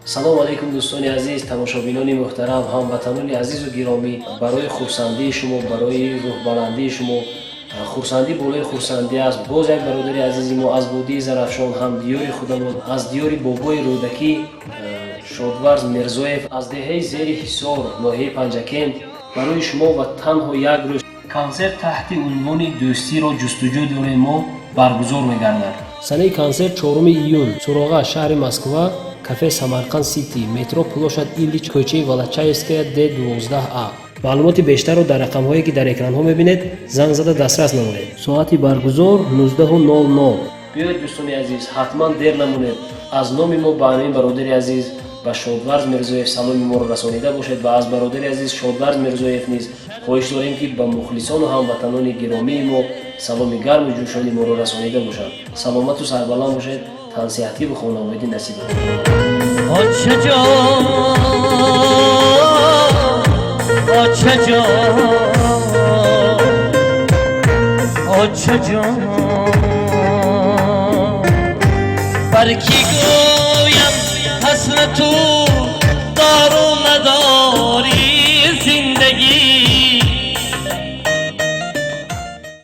Салому алайкум, дӯстони азиз, тамошобинони муҳтарам, ҳамватанони азизу гиромӣ. Барои хурсандии шумо, барои рӯҳбаландии шумо, хурсандӣ болои хурсандӣ аст. Боз як бародари азизи мо аз водии Зарафшон, ҳам диёри худамон, аз диёри бобои Рӯдакӣ, Шодварз Мирзоев аз деҳаи Зери Ҳисор, ноҳияи Панҷакент, барои шумо ва танҳо як рӯз консерт таҳти унвони «Дӯстиро ҷустуҷӯ дорем» мо баргузор мегардад. Санаи консерт 4 июн, суроға: шаҳри Москва, кафе «Самарқанд Сити», метро Площадь Ильич, кӯчаи Валачаевская, д 12 а. Маълумоти бештарро дар рақамҳое, ки дар экранҳо мебинед, занг зада дастрас намоед. Соати баргузор 19:00. Биёед, дӯстони азиз, ҳатман дер намонед. Аз номи мо ба ҳамин бародари азиз, ба Шодварз Мирзоев, саломи моро расонида бошед ва аз бародари азиз Шодварз Мирзоев низ хоҳиш дорем, ки ба мухлисону ҳамватанони гиромии мо саломи гарму ҷӯшони моро расонида бошанд. Саломату сарбаланд бошед, тансиҳативу хонаводӣ насиб. Оча ҷон, оча ҷон, оча ҷон, бар кӣ гӯям ҳасрату